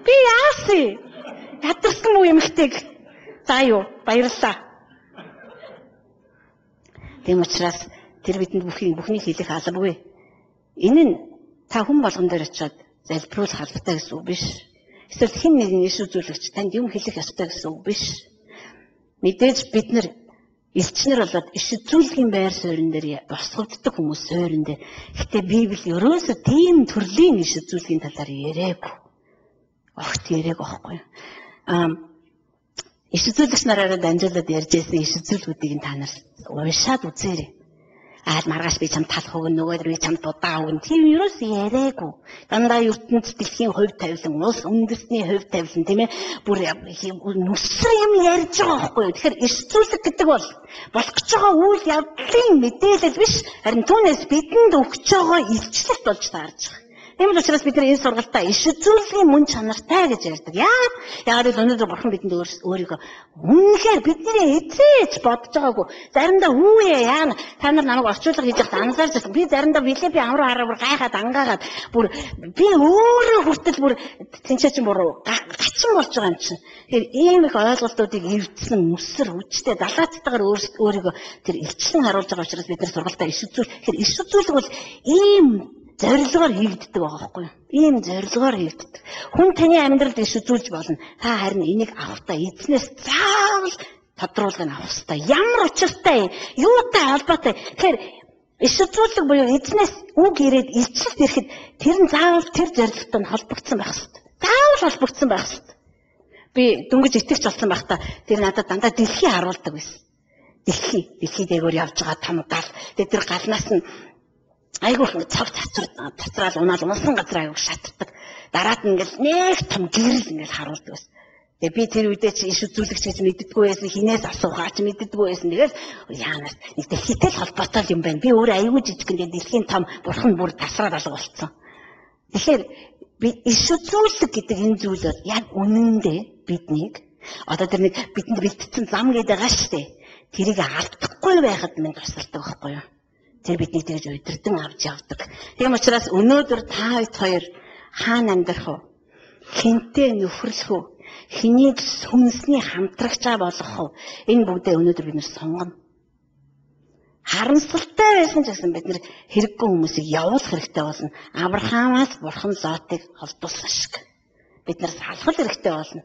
Би яасан? Ядарсан мүү эмэгтэйг. За юу, баярлалаа. Тийм учраас тэр бидэнд бүхнийг хэлэх албагүй. Энэ нь та хүн болгон дээр очиод залбируулах албатай гэсэн үг биш. Эсвэл хэн нэгэн иш үзүүлэгч танд юм хэлэх ёстой гэсэн үг биш. Мэдээж бид нар элчнэр болоод иш үзүүлгийн байр суурин дээр босгогддог хүмүүс суурин дээр. Гэтэ Библи ерөөсөө тийм төрлийн иш үзүүлгийн талаар яриаггүй. Огт яриаг байхгүй. Иш үзүүлэгч нараараа дамжуулаад ярьж байсан иш үзүүлгүүдийг та нар уншаад үзээрэй. Аа маргааш би чамд талах өгнө, нөгөөдөр би чамд будаа өгнө. Тийм ерөөс яриаггүй. Дандаа ертөнц дэлхийн хувь тавилан, улс үндэсний хувь тавилан, тийм ээ. Бүр нүсэр юм ярьж байгаа байхгүй юу? Тэгэхээр иш үзүүлэг гэдэг бол болох гэж байгаа үйл явдлын мэдээлэл биш, харин түүнээс бидэнд өгч байгаа илчлэлт болж таарч байгаа. Тийм л учраас бид нар энэ сургалтаа иш үзүүлгийн мөн чанартай гэж ярьдаг. Яагаад? Яагаад гэвэл өнөөдөр бурхан бидэнд өөрийгөө үнэхээр бидний эзэж бодож байгаагүй. Заримдаа үүе яана та нар намайг орчуулга хийж байхад анзаарч байсан. Би заримдаа Филиппи амруу хараа бүр гайхаад ангаагаад бүр би өөрөө хүртэл бүр тэнцээ чинь буруу гачин болж байгаа юм чинь. Тэгэхээр ийм их ойлголтуудыг эвдсэн нүсэр хүчтэй далаацтайгаар өөрийгөө тэр илчлэн харуулж байгаа учраас бид нар сургалтаа иш үзүүл. Тэгэхээр иш үзүүлэг бол ийм зорилгоор хийгддэг байгаа байхгүй юу? Ийм зорилгоор хийгддэг. Хүн таны амьдралд иш үзүүлж болно. Та харин энийг авахдаа эзнээс заавал тодруулгыг авах ёстой. Ямар учиртай, юутай холбоотой. Тэгэхээр иш үзүүлэг буюу эзнээс үг ирээд илчлэлт ирэхэд тэр нь заавал тэр зорилготой нь холбогдсон байх ёстой. Заавал холбогдсон байх ёстой. Би дөнгөж итгэгч болсон байхдаа тэр надад дандаа дэлхий харуулдаг байсан. Дэлхий дээгүүр явж байгаа том гал. Тэгээ тэр галнаас нь айгүй их цог цацраал унаал унсан газар айгүй шатдаг. Дараад нь ингээл нэг том гэрэл ингээл харуулдаг байсан. Тэгээ би тэр үедээ чи иш үзүүлэгч гэж мэддэггүй байсан, хинээс асуухаа ч мэддэггүй байсан. Тэгэл яанаас нэг дэлхийтэй л холбоотой юм байна. Би өөрөө айгүй жижигэн дэлхийн том бурхан бүр тасраад алга болцсон. Тэгэхээр би иш үзүүлэг гэдэг энэ зүйл бол яг үнэндээ биднийг одоо тэр нэг бидэнд бэлтгэсэн зам гэдэг байгаа шүү дээ. Тэрийг алдахгүй байхад минь тусалдаг байхгүй юу? Тэр биднийг тэгж удирдан авч явдаг. Тийм учраас өнөөдөр та хоёр хаана амьдрах вэ? Хинтээ нөхөрлөх үү? Хэнийг сүнсний хамтрагчаа болгох вэ? Энэ бүгдээ өнөөдөр бид нар сонгоно. Харамсалтай байсан ч гэсэн бид нар хэрэггүй хүмүүсийг явуулах хэрэгтэй болно. Авраамаас бурхан Лотыг холдуулсан шиг. Бид нар салгал хэрэгтэй болно.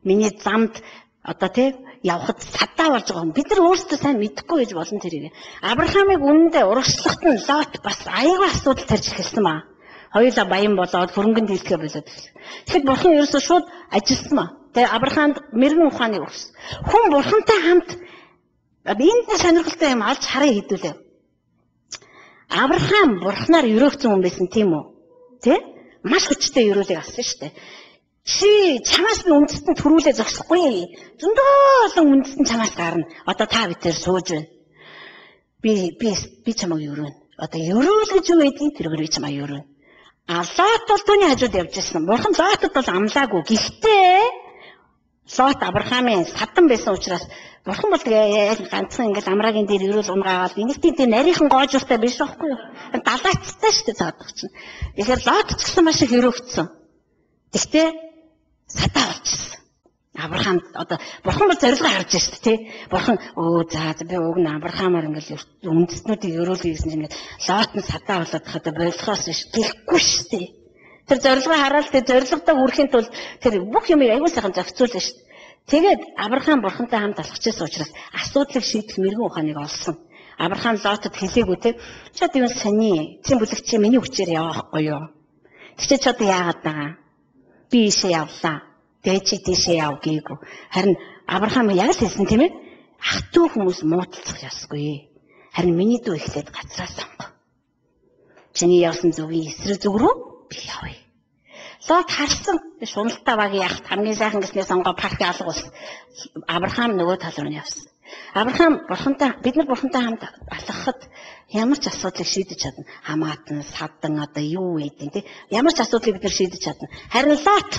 Миний замд одоо тий явхад садаа болж байгаа юм. Бид нар өөрсдөө сайн мэдэхгүй гэж болно тэрийг. Авраамыг үнэндээ урагшлахад нь Лот бас аягүй асуудал тарж эхэлсэн ба. Хоёулаа баян болоод хөрөнгөн дийлдэхэ болоод эхэлсэн. Тэгэхэд бурхан ерөөсөө шууд ажилласан ба. Тэгээ Авраамд мэрэгэн ухааныг өгсөн. Хүн бурхантай хамт энд сонирхолтой юм олж харъя хэдүүлээ. Авраам бурхнаар өрөөгцөн хүн байсан тийм үү? Тэ? Маш хүчтэй өрөөлийг авсан шүү дээ. Чи чамаас би үндэстэн төрүүлээ зогсохгүй. Зөндөө олон үндэстэн чамаас гарна. Одоо та битээр сууж байна. Би чамайг өрөөнө. Одоо өрөөл гэж юу байдгийг тэргээр би чамайг өрөөнө. А Лот бол түүний хажууд явж ирсэн. Бурхан Лотод бол амлаагүй. Гэхдээ Лот Авраамийн садан байсан учраас бурхан бол тэгээ ганцхан ингээл амраагийн дээр өрөөл унгаагаал энийг тийм нарийнхан гоожуртай биш байхгүй юу? Далаацтай шүү дээ цаадаг чинь. Тэгэхээр Лот ч гэсэн маш их өрөөгдсөн. Гэхдээ садаа болчихсон. Авраам одоо бурхан бол зорилгоо харж байна шүү дээ, тий. Бурхан өө за би уг нь Авраамаар ингээл үндэстнүүдийг өрөөлье гэсэн чинь ингээд Лот нь садаа болоод хахад болохоос биш гэхгүй шүү дээ. Тэр зорилгоо хараад тэр зорилгодоо хүрэхин тулд тэр бүх юмыг аягүй сайхан зохицуулна шүү дээ. Тэгээд Авраам бурхантай хамт алхаж байсан учраас асуудлыг шийдэх мэрэгэн ухааныг олсон. Авраам Лотод хэлээгүй те. Чи одоо юу саний? Цэм бүлэгч чи миний хүчээр яваахгүй юу? Тэг чи одоо яагаад байгаа? Би ийшээ явлаа. Тэгээ чи тийшээ яв гээгүй. Харин Авраам яг л хэлсэн тийм ээ. Ах トゥ хүмүүс муудалцах ёсгүй. Харин миний дүү эхлээд газраа сонгоо. Чиний явсан зүгийн эсрэг зүг рүү би явъя. Лот харсан шуналтай багийн яхад хамгийн сайхан гэснээ сонгоо парк алга болсон. Авраам нөгөө тал руу явсан. Авраам бурхантай бид нар бурхантай хамт алхахад ямар ч асуудлыг шийдэж чадна. Хамаатан, садан одоо юу гэдэг те. Ямар ч асуудлыг бид нар шийдэж чадна. Харин Лот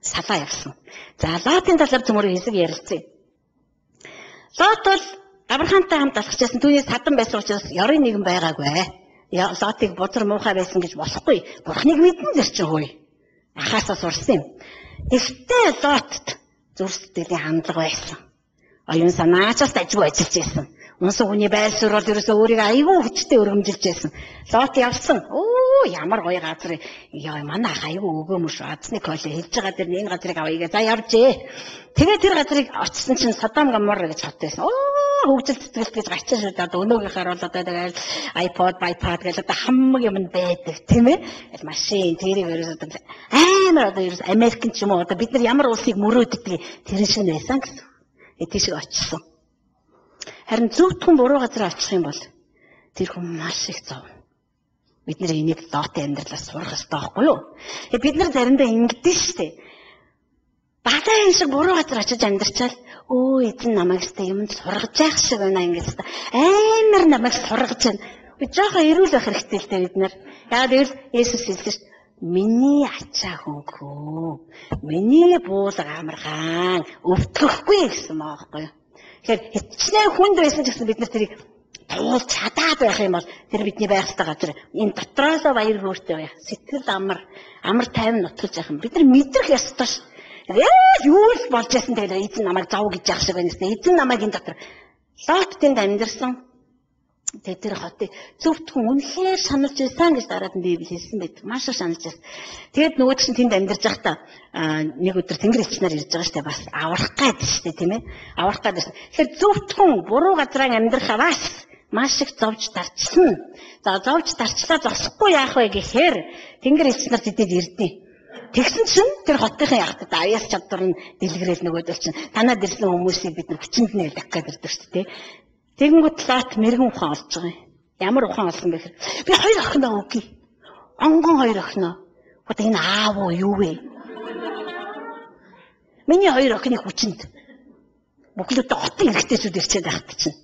салаа явсан. За Лотын талаар төмөр хэсэг ярилцъя. Лот бол Авраамтай хамт алхаж байсан. Түүний садан байсан учраас ёрын нэгэн байгаагүй. Лотыг бузар муухай байсан гэж болохгүй. Бурхныг мэдэн зэр чинь хөөе. Ахаасаа сурсан юм. Тэгтээ Лотт зүрх сэтгэлийн хандлага байсан. Оюун санаач бас дажгүй ажиллаж байсан. Унсан хүний байр суурь бол ерөөсөө өөрийгөө айгүй хүчтэй өргөмжилж байсан. Лот явсан. Өө ямар гоё газар. Яа манай ах айгүй өгөөмөр шүү. Азны коле хэлж байгаа дэр энэ газрыг авъя гэ. За явжээ. Тэгээ тэр газрыг очсон чинь Содом Гоморра гэж хот байсан. Өө хөгжил цэцгэлт гэж гарчин шүү дээ. Одоо өнөөгийнхаар бол одоо тэгэл iPod, iPad гэж одоо хамаг юм байдаг, тийм ээ. Машин тэрийг ерөөсөө амар одоо ерөөс Америкэн ч юм уу одоо бид нар ямар улсыг мөрөөддөг тэрэн шиг байсан гэсэн. Тийшээ очсон. Харин зөвхөн буруу газар очих юм бол тэр хүн маш их зовно. Бид нэр энийг Лотын амьдралаас сурах ёстой байхгүй юу? Бид нар заримдаа ингэдэж штэ. Балайн шиг буруу газар очиж амьдарчаал өө эзэн намайг өстэй юмд сургаж яах шиг байна ингэж өстэй. Амар намайг сургаж байна. Жоохон эрүүл байх хэрэгтэй л дээ бид нар. Яг гэвэл Есүс хэлсэн шүү. Миний ачаа хөнгөө. Миний буулга амархан өвтгөхгүй гэсэн байгаа байхгүй юу? Тэгэхээр хичнээн хүнд байсан ч гэсэн бид нар тэрийг туулж чадаад байх юм бол тэр бидний байх ёстой газар энэ дотроосоо баяр хөөртэй байх. Сэтгэл амар, амар тайван нутгалж явах юм. Бид нар мэдрэх ёстой ш. Юу л болж ясан тэгэл эзэн намайг зов гэж яах шиг байна гэсэн. Эзэн намайг энэ дотор Лот тэнд амьдарсан. Тэгээ тэр хотыг зөвхөн үнэхээр шаналж байсан гэж дараад нь Библи хэлсэн байдаг. Маш их шаналж байсан. Тэгээд нөгөөд чинь тэнд амьдарч байхдаа нэг өдөр Тэнгэр элч нар ирж байгаа шүү дээ. Бас аврах гээд шүү дээ, тийм ээ. Аврах гээд байсан. Тэгэхээр зөвхөн буруу газраа амьдрахаа бас маш их зовж дарчсан. За зовж дарчлаа зогсохгүй яах вэ гэхээр Тэнгэр элч нар тэдэд ирдээ. Тэгсэн чинь тэр хотынхын яхад аяас чадвар нь дэлгэрэл нөгөөдөл чинь танаад ирсэн хүмүүсийг бид нар хүчинд нээлэх гээд ирдэг шүү дээ. Тэгэнгүүт Лот мэрэгэн ухаан олж байгаа юм. Ямар ухаан олсон бэ гэхээр би хоёр охиноо өгье. Онгон хоёр охиноо. Одоо энэ аав уу юу вэ? Миний хоёр охины хүчинд бүхлөдөө хотын эрэгтэйчүүд ирчээд байхад чинь.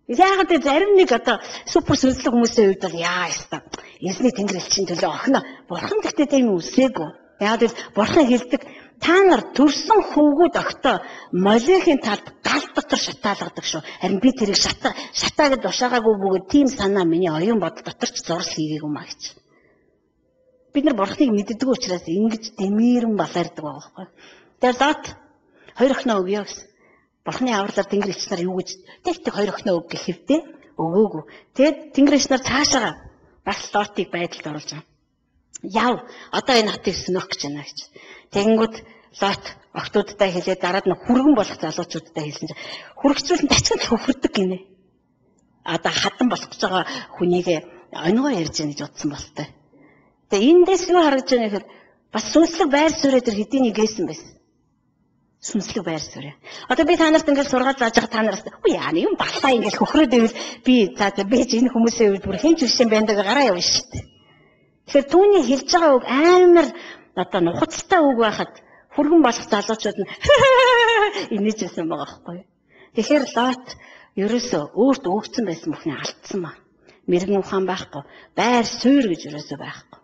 Яагаад вэ зарим нэг одоо супер сүнслэг хүмүүсийн хувьд бол яа яста. Эзний Тэнгэр элчин төлөө охиноо бурхан гэхдээ тийм үсээгүй. Яагаад гэвэл бурхан хэлдэг та нар төрсөн хөвгүүд огтоо Молехийн талд гал дотор шатаалгадаг шүү. Харин би тэрийг шатаа гэд тушаагаагүй бөгөөд тийм санаа миний оюун бодол дотор ч зурс хийгээгүй маа гэж. Бид нар бурхныг мэддэггүй учраас ингэж дэмирэн балаардаг байгаа байхгүй. Тэгэхээр Лот хоёр охиноо өгье гэсэн. Бурхны авралаар Тэнгэр элч нар юу гэж тэг хоёр охиноо өг гэх хэвдээ өгөөгүй. Тэгээд Тэнгэр элч нар цаашаага бас Лотыг байдалд оруулж байгаа. Яв одоо энэ хотыг сөнөөх гэж байна гэж. Тэгэнгүүт Лот охтуудтай хэлээд дараад нь хүргэн болох залуучуудтай хэлсэн чинь хүргцүүл нь тачхан хөхөрдөг гинэ. Одоо хадан болох гэж байгаа хүнийг онгоо ярьж яах гэж бодсон болтой. Тэгээ эндээс юу харагдаж байна гэхээр бас сүнслэг байр суурь дээр хэдийн нэгээсэн байсан. Сүнслэг байр суурь. Одоо би та нарт ингээд сургаал зааж байгаа та нараас үгүй яа юм баллаа ингээд хөхрөөд байвал би за би ч энэ хүмүүсийн үед бүр хэн ч биш юм байна даа гараа явна шүү дээ. Тэгэхээр түүний хэлж байгаа үг амар одоо нухацтай үг байхад хүргэн болох залуучууд нь инээж байсан байгаа байхгүй юу. Тэгэхээр Лот ерөөсөө өөрт өгцөн байсан бүхний алдсан ба. Мэрэгэн ухаан байхгүй, байр суурь гэж ерөөсөө байхгүй.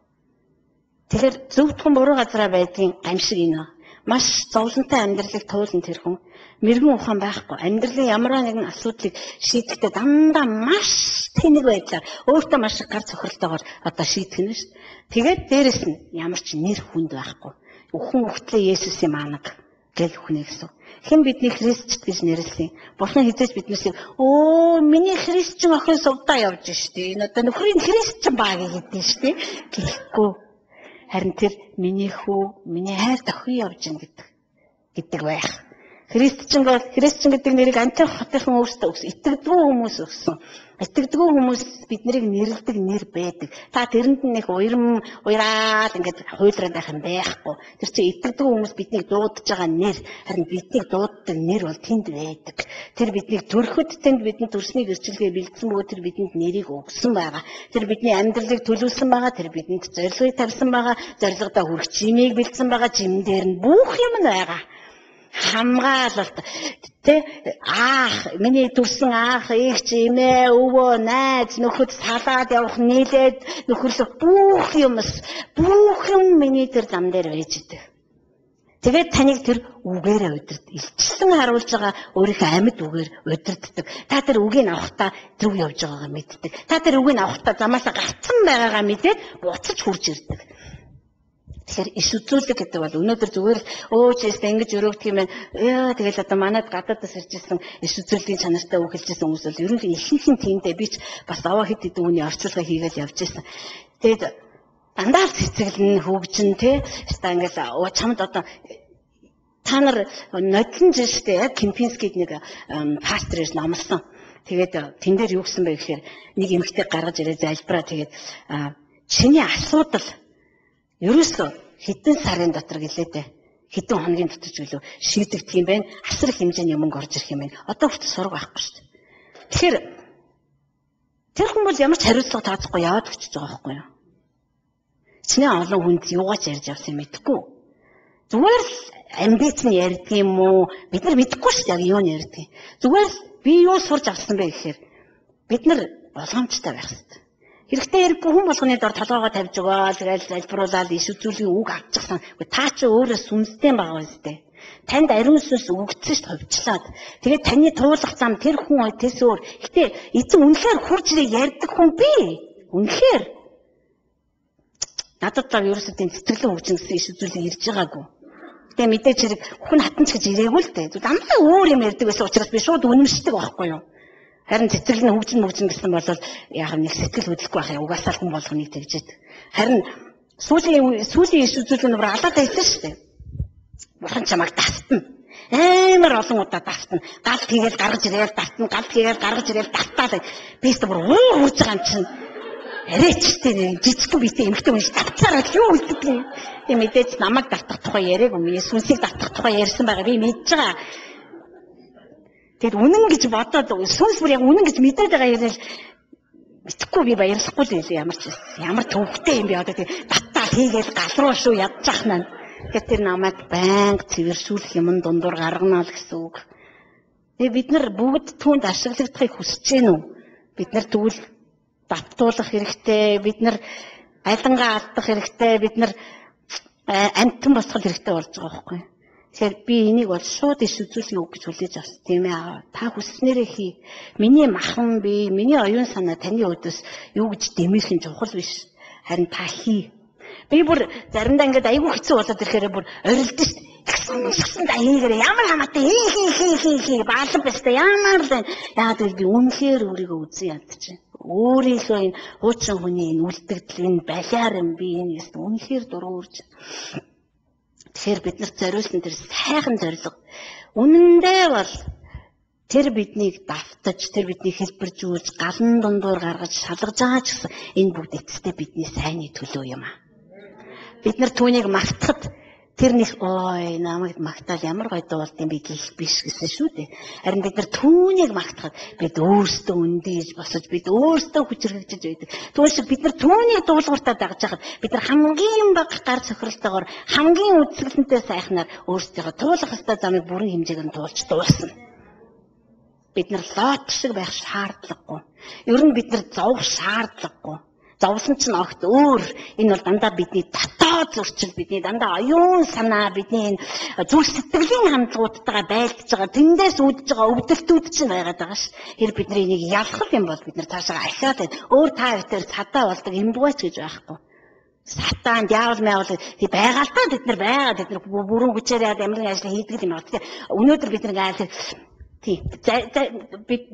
Тэгэхээр зөвхөн буруу газараа байдгийн гамшиг энэ. Маш зовлонтой амьдралыг туулан тэр хүн мэрэгэн ухаан байхгүй. Амьдралын ямар нэгэн асуудлыг шийдэхдээ дандаа маш тэнэг байдлаар өөртөө маш их гар цохиролтойгоор одоо шийдэх нь шүү дээ. Тэгээд дээрэс нь ямар ч нэр хүнд байхгүй. Үхэн үхтлээ Есүсийн маанаг гэл үхнэ гэсэн. Хэн бидний Христчд гэж нэрлэсэн. Бурхан хизээж биднээс өө миний христчин охин сувдаа явж штэ. Энэ одоо нөхрийн христчин баа гэдэг штэ. Гэхгүй. Харин тэр миний хүү, миний хайрт охин явж гин гэдэг байх. Христчин бол христчин гэдэг нэрийг Антиох хотынхан өөрсдөө өгсөн. Итгэдэггүй хүмүүс өгсөн. Итгэдэггүй хүмүүс биднийг нэрлэдэг нэр байдаг. Та тэрэнд нэг уяраад ингээд хуйлраад байх юм байхгүй. Тэр чинь итгэдэггүй хүмүүс биднийг дуудаж байгаа нэр. Харин биднийг дууддаг нэр бол тэнд байдаг. Тэр биднийг төрөхөд тэнд бидний төрснийг эрчилгээ бэлдсэн бөгөөд тэр бидэнд нэрийг өгсөн байгаа. Тэр бидний амьдралыг төлөвлөсөн байгаа. Тэр бидэнд зорилгыг тавьсан байгаа. Зорилгодоо хүрэх чимийг бэлдсэн байгаа. Чим дээр нь бүх юм нь байгаа. Хамгаалалт тэ аах миний төрсэн аах эгч эмээ өвөө найз нөхөд салаад явах нийлээд нөхөрлөх бүх юмс бүх юм миний тэр зам дээр байж идэг. Тэгээд таныг тэр үгээрээ удирд илчлэн харуулж байгаа өөрийнхөө амьд үгээр удирддаг. Та тэр үгийг авахдаа зөв явж байгаагаа мэддэг. Та тэр үгийг авахдаа замаасаа гарцсан байгаагаа мэдээд буцаж хурж ирдэг. Тэгэхээр иш үзүүлэг гэдэг бол өнөөдөр зүгээр л өөчөөс ингэж өрөөгдөх юм байна. Тэгэл одоо манад гадаадас ирж исэн иш үзүүлгийн чанартай үг хэлж исэн хүмүүс бол ерөнхий ихэнх нь тиймдээ би ч бас аваа хэд хэдэн хүний орчуулга хийгээл явж исэн. Тэгээд дандаа л цэцэглэн хөгжин те. Хаста ингээл чамд одоо та нар нодлон жил штэ яг Кемпинскид нэг пастор ирж номлосон. Тэгээд тэн дээр юу гэсэн бэ гэхээр нэг эмэгтэй гаргаж ирээ залбираа тэгээд чиний асуудал ерөөсөө хэдэн сарын дотор гэлээ дээ. Хэдэн хоногийн дотор ч гэлөө шийдэгдэх юм байна. Асар их хэмжээний мөнгө орж ирэх юм байна. Одоо хүртэл сураг байхгүй шүү дээ. Тэгэхээр тэр хүн бол ямар ч хариуцлага тооцохгүй яваад өчөж байгаа байхгүй юу? Чиний олон хүнд юугаач ярьж явсан юм мэдэхгүй. Зүгээр л амбиц нь ярьдаг юм уу? Бид нар мэдэхгүй шүү дээ яг юу нь ярьдаг. Зүгээр л би юу сурч авсан бэ гэхээр бид нар болгоомжтой байх хэрэгтэй. Хэрэгтэй хэрэггүй хүн болгоны дор толгоогоо тавьж өгөөл, тэгэл залбируулаад иш үзүүлгийн үг авчихсан. Та чи өөрөө сүнстэй байгаа үстэй. Танд ариун сүнс өгдсөн шүү хувьчлаад. Тэгээд таны туулах зам тэр хүн тэс өөр. Гэтэ эзэн үнэхээр хурж ирээ ярьдаг хүн би. Үнэхээр. Надад л ерөөсөө тийм сэтгэлэн хөгжин гэсэн иш үзүүлэг ирж байгаагүй. Гэтэ мэдээч хэрэг хүн хатан ч гэж ирээгүй л дээ. Дандаа өөр юм ярьдаг байсан учраас би шууд үнэмшдэг байхгүй юу? Харин сэтгэл нь хөгжин мөгжин гэсэн бол яг нэг сэтгэл хөдлөхгүй байх юм. Угаасаа л хүн болгоныг тэгжээд. Харин сүүлийн иш үзүүлэг нь бүр алаад байсан шүү дээ. Бурхан чамайг тастна. Амар олон удаа тастна. Гал хийгээл гаргаж ирээл тастна, гал хийгээл гаргаж ирээл тастаал. Би ч бүр уур хурж байгаа юм чинь. Арайчтэй нэг жижигхэн биетэй эмэгтэй хүн татсаар юу үлддэг юм. Тийм мэдээж намайг татах тухай яриаг юм. Сүнсийг татах тухай ярьсан байгаа би мэдж байгаа. Тэгэд үнэн гэж бодоод сүнс бүр яг үнэн гэж мэдээд байгаа яриад мэдхгүй би баярлахгүй л байлээ ямар ч ямар төвхтэй юм би одоо тэг татаа хийгээл гал руу шүү ядчих наа. Тэгэхээр тэр намайг байнга цэвэршүүлэх юм дундуур гаргана л гэсэн үг. Тэгээ бид нар бүгд түүнд ашиглагдахыг хүсэж гэнэ үү? Бид нар тэгвэл давтуулах хэрэгтэй, бид нар алингаа алдах хэрэгтэй, бид нар амтан босгол хэрэгтэй болж байгаа байхгүй юу? Тэгэхээр би энийг бол шууд иш үзүүлэх үг гэж хүлээж авсан тийм ээ. Та хүсснээрээ хий. Миний махан би, миний оюун санаа таны өдөөс юу гэж дэмэх нь чухал биш. Харин та хий. Би бүр заримдаа ингээд айгүй хэцүү болоод ирэхээр бүр орилдсон шүү дээ. Тэгсэн та хийгээрээ ямар хамаатай хий хий хий хий хий баалан байстай ямар л яагаад гэвэл би үнэхээр өөрийгөө үзэн ядчих. Өөрийнхөө энэ хуучин хүний энэ үлдэгдэл энэ балиар юм би энэ яст үнэхээр дургуурж. Тэгэхээр бид нарт зориулсан тэр сайхан зорилго. Үнэндээ бол тэр биднийг давтаж, тэр биднийг хэлбэржүүлж, галан дундуур гаргаж, шалгаж байгаа ч гэсэн энэ бүгд эцэстээ бидний сайнны төлөө юм аа. Бид нар түүнийг магтахад тэр нэг ой намайг магтаал ямар гоё дуулд юм бэ гэх биш гэсэн шүү дээ. Харин бид нар түүнийг магтахад бид өөрсдөө өндийж босож, бид өөрсдөө хүчрхэгжиж байдаг. Түүн шиг бид нар түүнийг дуулууртаа дагаж хахад бид нар хамгийн бага гар цохиролтойгоор хамгийн үзэсгэлэнтэй сайхнаар өөрсдийгөө туулах ёстой замыг бүрэн хэмжээгээр нь туулж дуусна. Бид нар лот шиг байх шаардлагагүй. Ер нь бид нар зовх шаардлагагүй. Зовлон чинь огт өөр. Энэ бол дандаа бидний дотоод зөрчил, бидний дандаа оюун санаа, бидний энэ зүрх сэтгэлийн хандлагуудтайгаа байлдаж байгаа, тэндээс үүдэж байгаа өвдөлтүүд чинь байгаад байгаа ш. Тэр бидний энийг ялах юм бол бид нар цаашаа ахиад байна. Өөр та нарт цадаа болдог юмдгүйч гэж байхгүй. Сатан, диавол, мяавол тий байгаа л та бид нар байгаа. Бид нар бүрэн хүчээр яад ямар нэгэн ажил хийдэг юм байна. Тэгэхээр өнөөдөр бид нар айл тий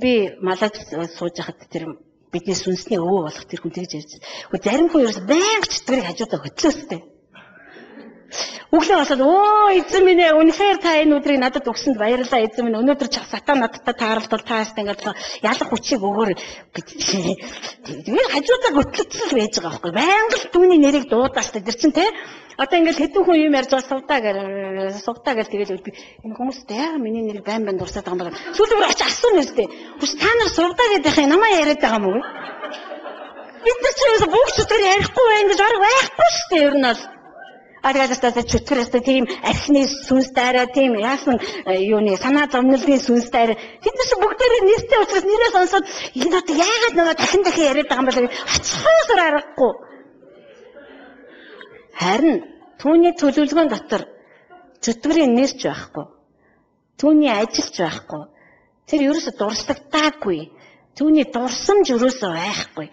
би Малайз сууж байхад тэр бидний сүнсний өвөө болох тэр хүн тэгж ярьж. Гэхдээ зарим хүн ерөөс байнга чөтгөрийг хажуудаа хөтлөөстэй. Өглөө болоод өө эзэн минь ээ үнэхээр та энэ өдрийг надад өгсөнд баярлалаа эзэн минь өнөөдөр ч сатан надтай тааралдвал та ястаа ингээд ялах хүчийг өгөөр гэж. Тэгээд хажуудаа хөтлөцсөн л байж байгаа байхгүй. Байнга л түүний нэрийг дуудаалтай тэр чинь те. Одоо ингээд хэдэн хүн юм ярьж байгаа сувдаа гэр сувдаа гэл тэгэл би энэ хүмүүс яа миний нэрийг байн байн дурсаад байгаа юм байна. Сүүлд бүр очиж асууна үстэй. Хүч та нар сувдаа гэдэг юм намаа яриад байгаа юм уу? Бид нар ч ерөөсө бүх чөтгөр ярихгүй байх гэж арга байхгүй шүү дээ ер нь бол. Аргаалстаа чөтгөрөөсөө тийм архины сүнс дайраа тийм яасан юуны санаа зовнилын сүнс дайраа тэд нар чинь бүгдээрээ нэртэй учраас нэрээ сонсоод энэ одоо яагаад нөгөө дахин дахин яриад байгаа юм бэ очихоосоор аргагүй. Харин түүний төлөвлөгөөн дотор чөтгөрийн нэр ч байхгүй. Түүний ажил ч байхгүй. Тэр ерөөсө дурсагдаагүй. Түүний дурсамж ерөөсө байхгүй.